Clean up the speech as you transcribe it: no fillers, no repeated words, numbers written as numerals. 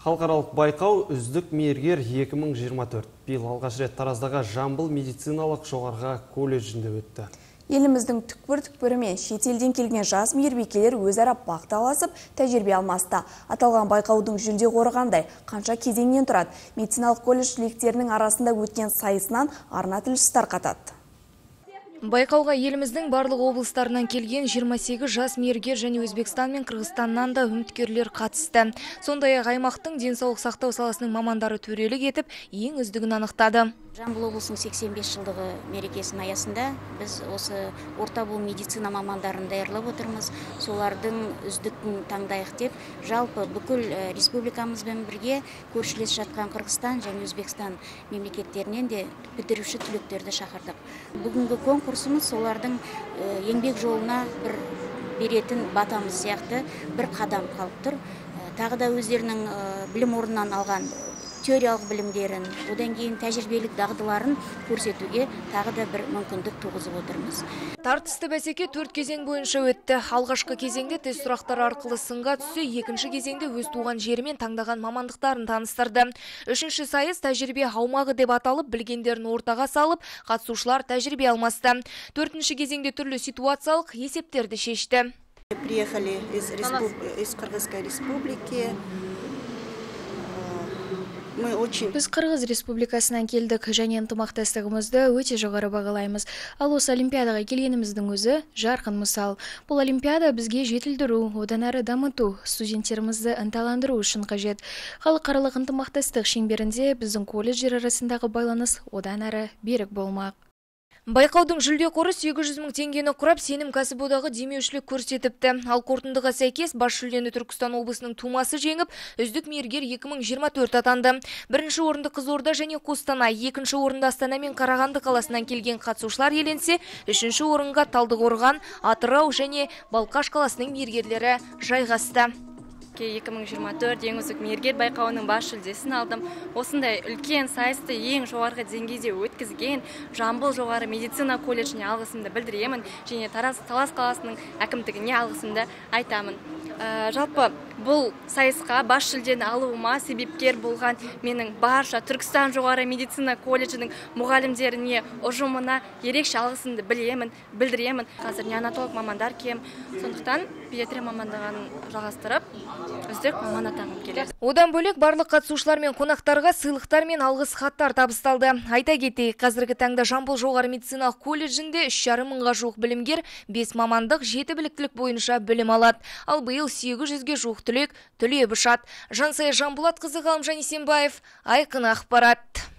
Халықаралық байқау «Үздік мейіргер 2024» биыл алғаш рет Тараздағы Жамбыл медициналық жоғарғы колледжінде өтті. Еліміздің түкпір-түкпірі мен шетелден келген жас мейірбикелер өзара бақ таласып, тәжірибе алмасты. Аталған байқаудың жүлде қоры қандай, қанша кезеңнен тұрады? Медициналық колледж түлектерінің арасында өткен сайысынан арна тілшісі тарқатады. Байқауға еліміздің барлық облыстарынан келген 28 жас мейіргер және Өзбекстан мен Қырғызстаннан да үміткерлер қатысты. Сондай-ақ аймақтың денсаулық сақтау саласының мамандары төрелік етіп, ең үздігін анықтады. Жамбыл облысының 85 жылдығы мерекесінің аясында біз осы орта буын медицина мамандарын даярлап отырмыз. Солардың үздігін таңдайық деп, жалпы бүкіл республикамызбен бірге көршілес жатқан Қырғызстан және Өзбекстан мемлекеттерінен де бітіруші түлектерді шақырдық. Бүгінгі конкурсымыз солардың еңбек жолына бір беретін батамыз сияқты бір қадам қалып тұр. Тағы да өздерінің білім орнынан алған теориялық білімдерін, одан кейін тәжірибелік дағдыларын көрсетуге тағы да бір мүмкіндік туғызып отырмыз. Тартысты бәсеке төрт кезең бойынша өтті. Алғашқы кезеңде тест сұрақтары арқылы сынға түссе, екінші кезеңде өз туған жері мен таңдаған мамандықтарын таныстырды. Үшінші сайыс «Тәжірибе аумағы» деп аталып, білгендерін ортаға салып, қатысушылар тәжірибе алмасты. Төртінші кезеңде түрлі ситуациялық есептерді шешті. Приехали из Кыргызской Республики. Мы очень Біз Қырғыз Республикасынан келдік және ынтымақтастығымызды өте жоғары бағалаймыз. Ал осы олимпиадаға келгеніміздің өзі жарқын мысал. Бұл олимпиада бізге жетілдіру, одан әрі дамыту, студенттерімізді ынталандыру үшін қажет. Халықаралық ынтымақтастық шеңберінде біздің колледждер арасындағы байланыс одан әрі берік болмақ. Байқаудың жүлде қоры 800 мың теңгені құрап, «Сенім» кәсіподағы демеушілік көрсетіпті. Ал қорытындыға сәйкес бас жүлдені Түркістан облысының тумасы жеңіп, «Үздік мейіргер 2024» атанды. Бірінші орынды Қызылорда және Қостанай, екінші орынды Астана мен Қарағанды қаласынан келген қатысушылар иеленсе, үшінші орынға Талдықорған, Атырау және Балқаш қаласының мейіргерлері жайғасты. 2024 «Ең үздік мейіргер» байқауының бас жүлдесін алдым. Осындай үлкен сайысты ең жоғарғы деңгейде өткізген Жамбыл жоғары медицина колледжіне алғысымды білдіремін және Тараз, Талас қаласының әкімдігіне алғысымды айтамын. Жалпы бұл сайысқа бас жүлдені алуыма себепкер болған менің барша Түркістан жоғары медицина колледжінің мұғалімдеріне, ұжымына ерекше алғысымды білемін, білдіремін. Қазір неонатолог мамандар кем, сондықтан педиатрия мамандығын жалғастырып, үздік маман атанғым келеді. Одан бөлек барлық қатысушылар мен қонақтарға сыйлықтар мен алғыс хаттар табысталды. Айта кетейік, қазіргі таңда Жамбыл жоғары медициналық колледжінде 3,5 мыңға жуық білімгер, бес мамандық, жеті біліктілік бойынша білім алады. Ал биыл 800-ге жуық түлек түлеп ұшады. Жансая Жанболатқызы, Ғалымжан Есенбаев, «Айқын ақпарат».